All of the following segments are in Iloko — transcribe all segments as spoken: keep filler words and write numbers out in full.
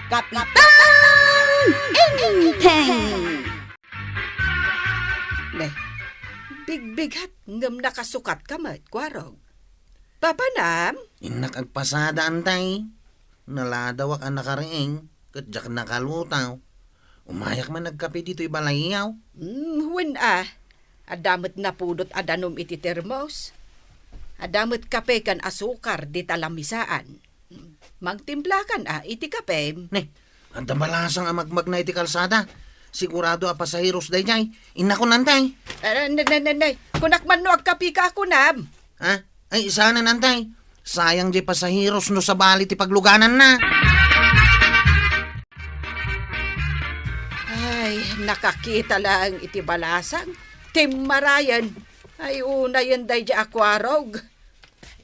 Kapitan Enteng! Ne, bigbigat ngem nakasukatka met, Kuarog. Papanam? Innak agpasada, Antay. Naladawak a nakariing, ket diak nakalutaw. Umayak man agkape ditoy balayyo. Hmm, wen a. Adda met napudot a danum iti termos. Adda met kape ken asukar dita lamisaan. Mangtimplakan a iti kapem. Ne, adda balasang a magmagna iti kalsada. Sigurado a pasaheros daydiay. Innakon, Antay. Ah, ne, ne, ne, ne. Kunak man no agkapeka a kunam. Ha? Ay, saanen, Antay. Sayang diay pasaheros no sabali ti paglugananna. Ay, nakakita laeng iti balasang. Timmarayen. Ay, unayen daydiay a Kuarog.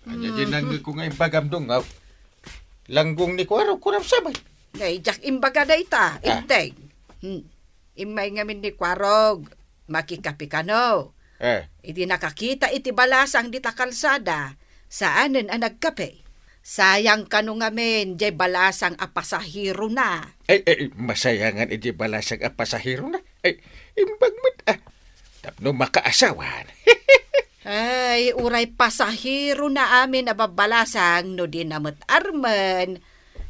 Ania di nangngegko nga imbagam, Dungaw? Langgong ni Kuarog, kunam sa met? Nay, diak imbaga dayta, Ah. Enteng. Hmm. Immay ngamin ni Kuarog, makikape kano. Eh. Idi nakakita iti balasang dita kalsada, saanen a nagkape. Sayang kano ngamin, diay balasang a pasaherona. Ay, ay, masayangan iti balasang a pasaherona. Ay, imbag met, ah. Tapno makaasawan. Ay, uray pasaherona amin a babbalasang no di na met armen.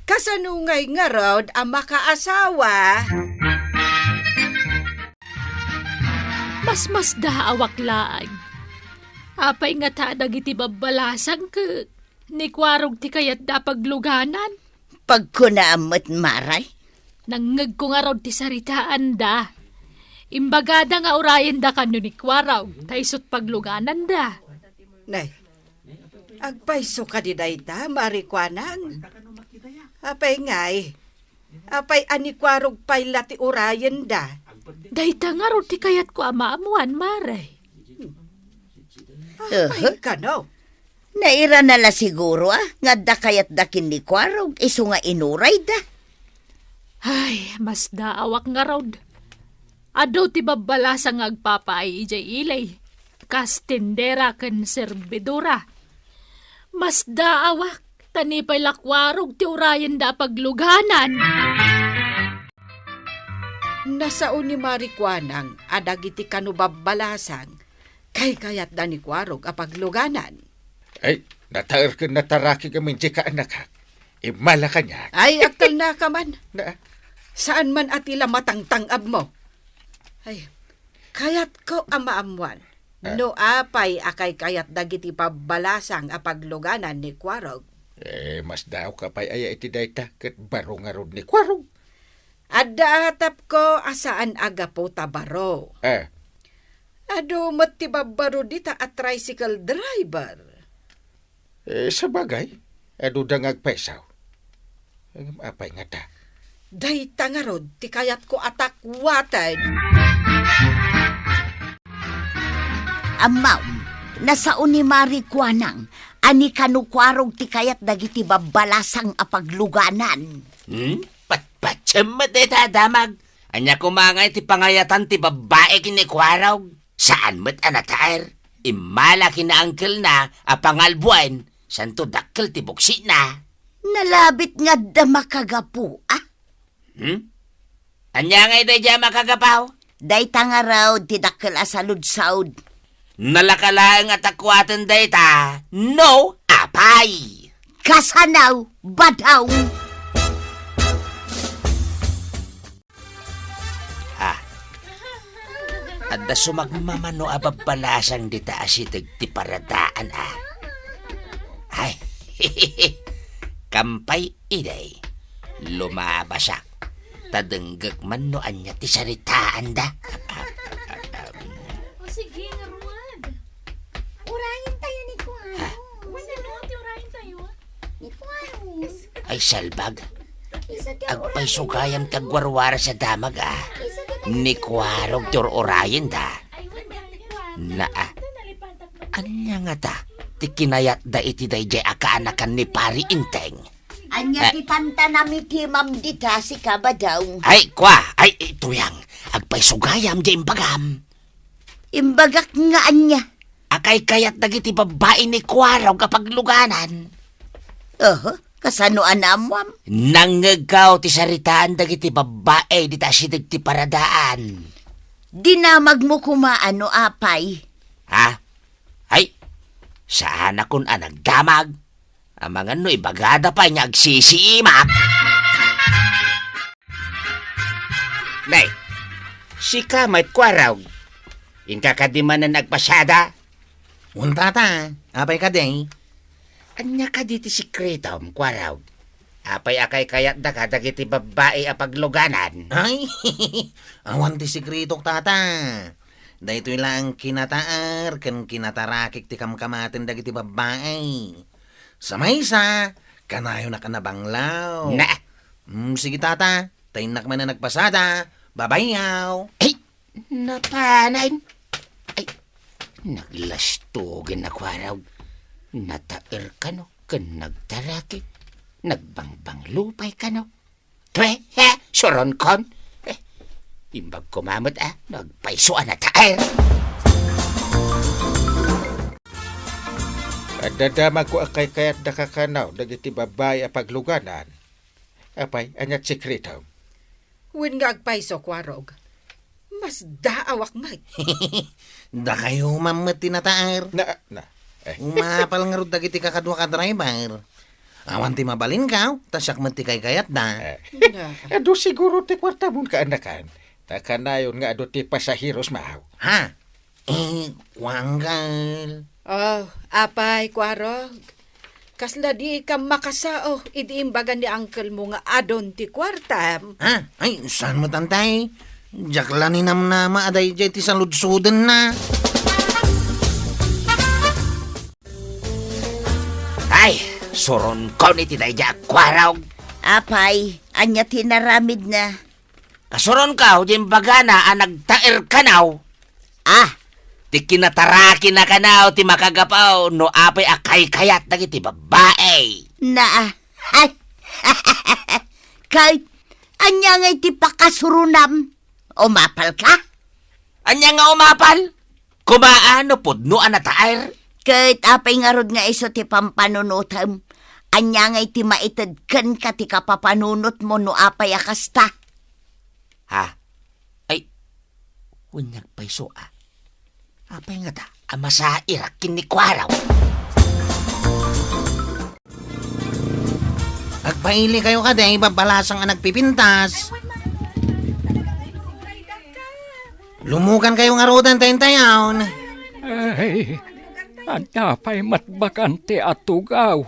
Kasano ngay ngarud a makaasawa? Masmasdaawak laeng. Apay ngata dagiti babbalasang ket ni Kuarog ti kayatda a pagluganan? Pagkunaam met, Maray. Nangngegko ngarud ti saritaanda. Imbagada nga urayenda kano ni Kuarog, ta isut' paglugananda. Nay, agpayso kadi dayta, Mari Kuanang? Apay ngay? Apay a ni Kuarog pay la ti urayenda? Dayta ngarud ti kayatko a maammuan, Mare. Apay Uhu. kano? Nairana la siguro, a, nga adda kayatda ken ni Kuarog, isu nga inurayda. Ay, masdaawak ngarud. Adu ti babbalasang nga agpapaay idiay ili, kas tendera ken serbidora. Masdaawak, ta ni pay la Kuarog ti urayenda a pagluganan. Nasao ni Mari Kuanang a dagiti kano babbalasang kaykayatda ni Kuarog a pagluganan. Ay, nataer ken natarakig amin dika, anakak. Immala kaniak. Ay, agtalnaka man. Na? Saan man a ti la matangtang-abmo. Ay, kayatko a maammuan Ah. no apay a kaykayat dagiti babbalasang a pagluganan ni Kuarog. Eh, masdaawka pay aya iti dayta ket baro ngarud ni Kuarog? Adda atapko a saan a gapu ta baro. Eh. Adu met ti babbaro dita a tricycle driver. Eh, sabagay, aduda nga agpayso. Ngem apay ngata? Dayta ngarud ti kayatko a takwaten. Ammom, nasao ni Mari Kuanang a ni kano Kuarog ti kayat dagiti babbalasang a pagluganan. Hmm? Patpatsem met dayta a damag. Ania koma ngay ti pangayatan ti babbai ken ni Kuarog? Saan met a nataer. Immala ken ni angkelna a pangalbuen, santo dakkel ti buksina. Nalabit nga adda makagapu, a? Hmm? Ania ngay daydiay a makagapu? Dayta ngarud ti dakkel a saludsod. Nalaka laeng a takwaten dayta, no apay? Kasano, Badong? Ah. Adda sumagmamano a babbalasang dita a siteg ti paradaan, a. Ay, kampay idi, lumabasak. Ta denggek man no ania ti saritaanda. O, sige, ngarud. Urayen tayo ni Kuya. Ha? Sino ti urayen tayo? Ni Kuya. Ay, salbag. Agpayso gayam ti agwarwaras a damag, a. Ni Kuarog ti ur-urayenda. Naa. Ania ngata ti kinayatda iti daydiay a kaanakan ni Pari Enteng? Ania ti tantanam iti imam dita, sika, Badong? Ay, kua, ay, tuyang. Agpayso gayam diay imbagam. Imbagak nga ania? A kaykayat dagiti babbai ni Kuarog a pagluganan. Oho. Kasano a naammuam? Nangngegko ti saritaan dagiti babbai dita asideg ti paradaan. Dinamagmo koma no apay? Ha? Ay, saanakon a nagdamag. Amangan no ibagada pay nga agsisiimak. Nay, sika met, Kuarog. Inka kadi manen agpasada? Wen, tata. Apay kadi? Ania kadi ti sekretom, Kuarog? Apay a kaykayatda kadagiti babbai a pagluganan? Ay, awan ti sekretok, tata. Daytoy laeng kinataer ken kinatarakik ti kamkamaten dagiti babbai. Sa maysa, kanayonak a nabanglaw. Na! Mm, sige, tata. Ta innak manen agpasada. Babayaw. Ay! Napanan! Ay, naglastogen a Kuarog. Nataer kano ken nagtaraki. Nagbangbanglo pay kano. Twe, he, suronkon. Eh, imbag koma met, ah, nagpayso a nataer. Adda damagko a kaykayatda kakanaw dagiti babbai a pagluganan. Apay, ania ti sekretom? Wen nga agpayso, Kuarog. Masdaawak met. Dakayo man met ti nataer. Na, na, eh. Umapal ngarud dagiti kakaduak a driver. Awan ti mabalinkaw, ta siak met ti kaykayatda. Eh. Na. Adu siguro ti kuartamon, kaanakan. Ta kanayon nga adu ti pasaheros, maaw. Ha? Eh, kuan, girl. Oh, apay, Kuarog. Kasla dika makasao idi imbaga ni uncle mo nga adun ti kuartam? Ha? Ay, saan met, antay? Diak la ninamnama a daydiay ti saludsodenna. Ay, suronkon iti daydiay a Kuarog. Apay, ania ti inaramidna? Kasuronko, diay imbagana a nagtaer kanaw. Ah, ti kinatarakina kanaw ti makagapu no apay a kaykayat dagiti babbai. Na, ay. Ket, ania ngay ti pakasurunam? Umapal ka? Ania nga umapal? Kumaa no pudno a nataer? Ket apay ngarud nga isu ti pampanunotem? Ania ngay ti maited kenka ti kapapanunotmo no apay a kasta? Ha? Ay, wen nga agpayso a. Apay ngata a masairak ken ni Kuarog? Agpailikayo kadi, babbalasang a nagpipintas. Lumugankayo ngaruden ta intayon. Ay, adda pay met bakante a tugaw.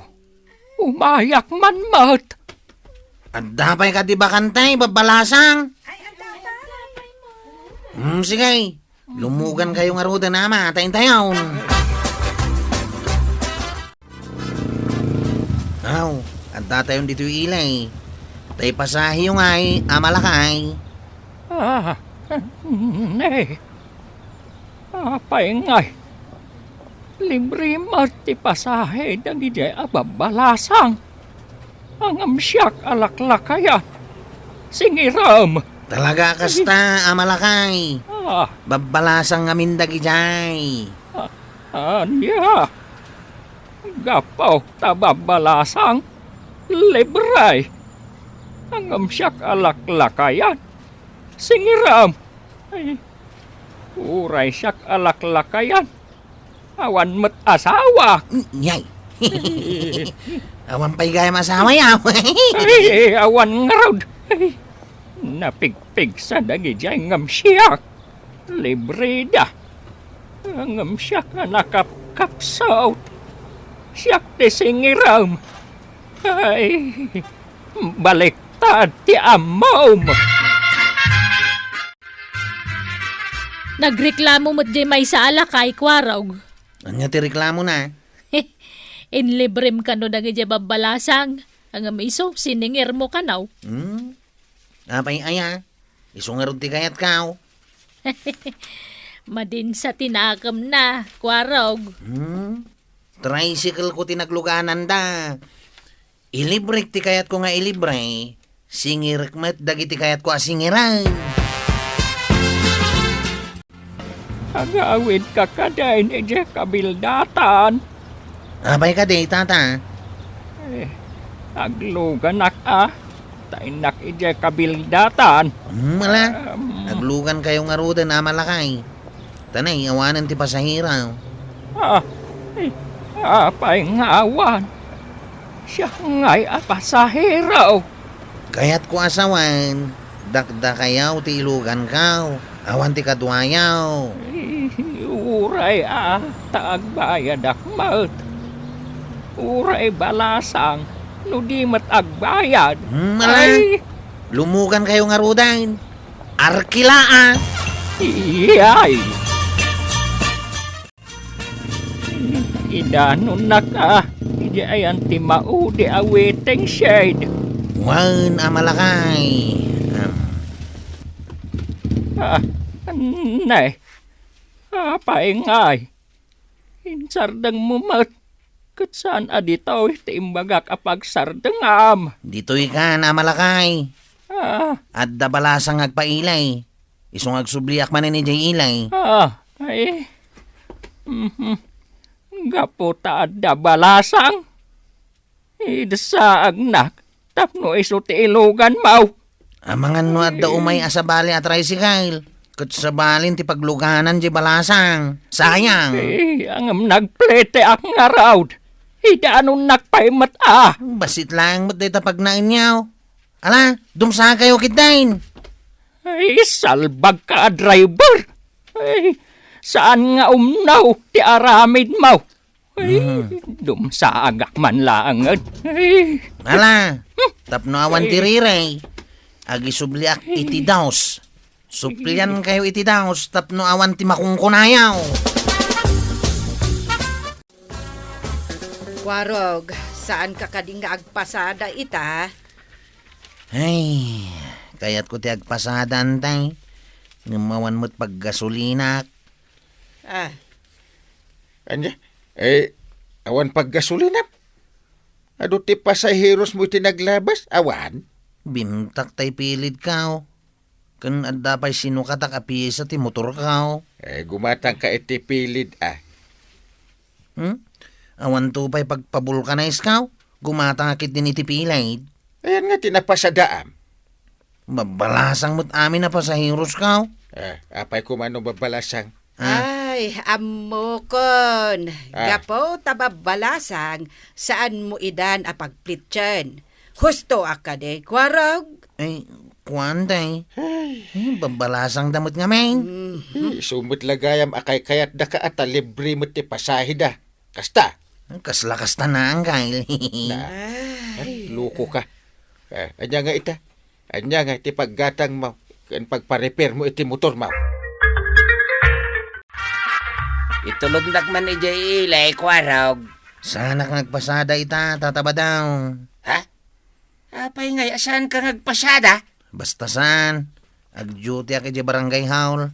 Umayak man met. Adda pay kadi bakante, babbalasang? Hmm, sige. Lumugankayo ngaruden, ama, ta intayon. Aw, adda tayon ditoy ilay. Ta ipasaheyo ngay, ama lakay. Ah, ne. Apay ngay? Libre met ti pasahe dagidiay a babbalasang. Ngem siak a laklakayan. Singirem. Talaga a kasta, ama lakay. Ah. Babbalasang ngamin dagidiay. Ah, ania? Gapu ta babbalasang, libre. Ngem siak a laklakayan. Singirem. Ay, uray siak a laklakayan. Awan met asawa. Yay. Awan pay gayam asawa, yaw. Ay, awan ngarud. Ay, napigpigsa dagidiay ngem siak. Libre da. Ngem siak a nakapkapsut. Siak ti singirem. Ay, baliktad ti ammom. Nagreklamo met diay maysa a lakay, Kuarog. Ania ti reklamona? Inlibrem kano dagidiay babbalasang, ngem isu, siningirmo kano. Hmm? Apay aya? Isu ngarud ti kayatko. Madinsa ti nakemna, Kuarog. Hmm? Tricycle-ko ti naglugananda. Ilibrek ti kayatko nga ilibre, singirek met dagiti kayatko a singiren. Agawidka kadin idiay kabildatan. Apay kadi, tata? Eh, Agluganak a, ta innak idiay kabildatan. Hmm, ala. Em. Aglugankayo ngaruden, Ama Lakay. Ta nay, awanen ti pasahero. Ah, eh, apay nga awan? Siak ngay a pasahero. Kayatko a sawen, dakdakayaw ti ilugankaw. Awan ti kaduayaw. Eh, uray a, ta agbayadak met. Uray balasang no di met agbayad. Hmm, ala. Ay. Lumugankayo ngaruden. Arkila a. Iyay. Idanonnak a, idiay ayan ti maudi a waiting shed. Wen, Ama Lakay. Em. Ah, nay. Apay ngay? Insardengmo met. Ket saan a ditoy ti imbagak a pagsardengam. Ditoy kan, Ama Lakay. Ah. Adda balasang nga agpailay. Isu nga agsubliak manen idiay ilay. Ah, ay. Mhm. Gapu ta adda balasang. Idsaagnak tapno isu ti iluganmo. Amangan no adda umay a sabali a tricycle. Ket sabalin ti pagluganan diay balasang. Sayang. Eh, ngem nagplete ak ngarud. Idanonnak pay met a. Bassit laeng met dayta pagnaenyo. Ala, dumsakayo ketdin. Ay, salbagka a driver. Ay, saan nga umno ti aramidmo? Ay, mm, dumsaagak man laengen. Ay. Ala, hmm, tapno awan ti, ay, rirey, agisubliak iti daus. Supliankayo iti daus tapno awan ti makungkunayo. Kuarog, saanka kadi nga agpasada ita? Ay, kayatko ti agpasada, Antay. Ngem awan met paggasolinak. Ah. Ania? Eh, awan paggasolina? Adu ti pasaherosmo iti naglabas? Awan? Bimtak tay pilidkaw. Ken adda pay sinukatak a piesa ti motorkaw. Eh, gumatangka iti pilid a. Hmm? Awanto pay pagpabulkanayskaw? Gumatangka ketdin iti pilid. Ayan nga ti napasadaam. Babbalasang met amin a pasaheroskaw. Eh, apay koma no babbalasang? Ah. Ay, ammokon. Ah. Gapu ta babbalasang, saanmo idan a pagplitsen. Husto a kadi, Kuarog? Ay, kuan, Tay. Ay. Eh, babbalasang da met ngamin. Mhm. Eh, isu met la gayam a kaykayatdaka a ta libre met ti pasaheda. Kasta. Kasla kasta na, Angkay. Na. Ay. Ay, loko ka. Eh, ania nga ita? Ania nga ti paggatangmo ken pagparepairmo iti motormo? Itulognak man idiay ilay, Kuarog. Saanak nga agpasada ita, Tata Badaw. Ha? Apay ngay a saanka nga agpasada? Basta saan. Ag-duty-ak idiay barangay hall.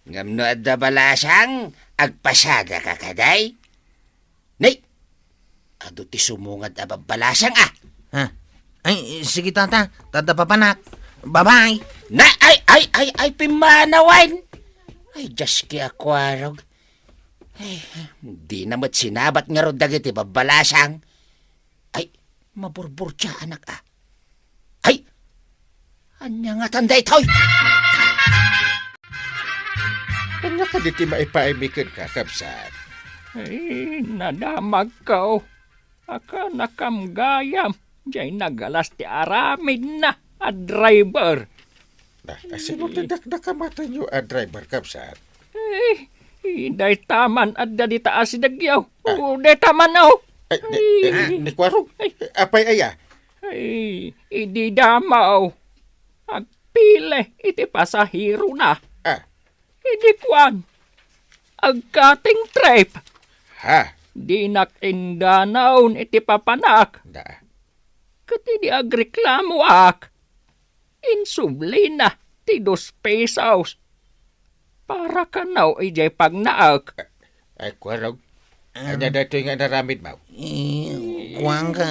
Ngem no adda balasang, agpasadaka kadi? Nay, adu ti sumungad a babbalasang a. Ha? Ay, sige, Tata. Tata, papanak. Bye-bye. Na, ay, ay, ay, ay, pimmanawan. Ay, Diyos ki a Kuarog. Ay, dina met sinabat ngarud dagiti babbalasang. Ay, maburburtiaanak a. Ay, ania ngatan daytoy? Ania kadi ti maipaaymi kenka, kabsat? Ay, nadamagko. Akanakam gayam, diay nagalas ti aramidna a driver. Na, a, sino ti dakdakamatenyo a driver, kabsat? Eh, dayta man adda dita asidegyo. Ah. O, dayta man, o. Ay, ni, ay, ni, ni Kuarog? Ay. Apay aya? Ay, idi damo. Agpili iti pasaherona. Ah. Idi kuan, agkating trip. Ha? Dinak indanaon iti papanak. Da. Ket idi agreklamoak, insublina ti dos pesos para kano idiay pagnaek. Ay, Kuarog. Ania daytoy nga inaramidmo? Eh, kuan ka.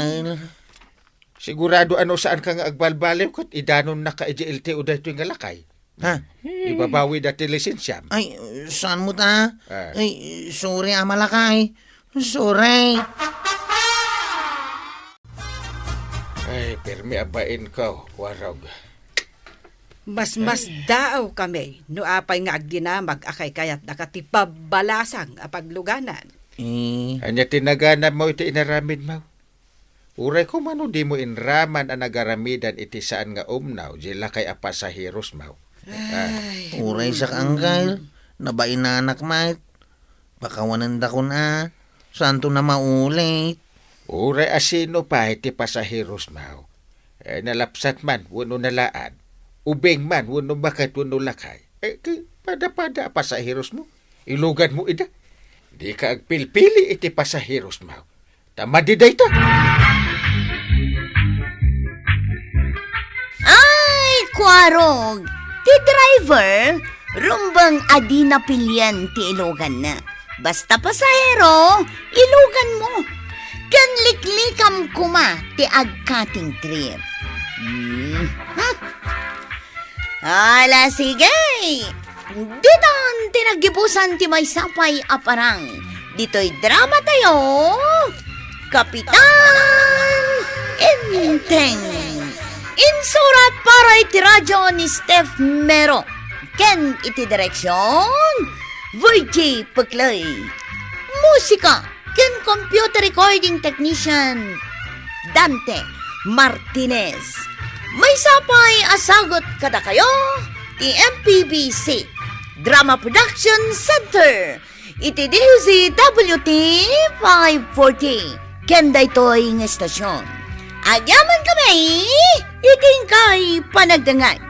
Sigurado a no saanka nga agbalbaliw ket idanonnaka idiay L T O daytoy nga lakay. Ha? Ibabawida ti lisensiam. Ay, saan mo ta? Ah. Ay, sorry, Ama Lakay. Sorry. Ay, permi a bainko, Kuarog. Masmasdaaw kami no apay nga agdinamag a kaykayatdaka ti pabbalasang a pagluganan. Eh. Ania ti naganabmo iti inaramidmo? Uray koma no dimo inraman a nagaramidan iti saan nga umnaw, di lakay a pasaheros, maw. Ah. Ay. Uray siak, anggal, nabainanak met. Pakawanendakon a, santo na maulit. Uray a sino pay ti pasaheros, maw. Eh, nalapsat man wenno nalaad, ubing man wenno baket wenno lakay. Eh, ti pada-pada a pasaherosmo, iluganmo ida. Dika agpilpili iti pasaheros, maw. Ta madi dayta. Ay, Kuarog! Ti driver, rumbeng a dina pilien ti iluganna. Basta pasahero, iluganmo. Ken liklikam koma ti agcutting trip. Hmm. Ala, sige! Ditan ti naggibusan ti maysa pay a parang. Ditoy drama tayo, Kapitan Enteng. Insurat para iti radyo ni Steph Mero. Ken iti direksyon, Virgie Puclay. Musika ken computer recording technician, Dante Martinez. Maysa pay a sagut kadakayo ti M P B C Drama Production Center iti D Z W T five forty ken daytoy nga estasyon. Agyaman kami iti inkay panagdengngeg.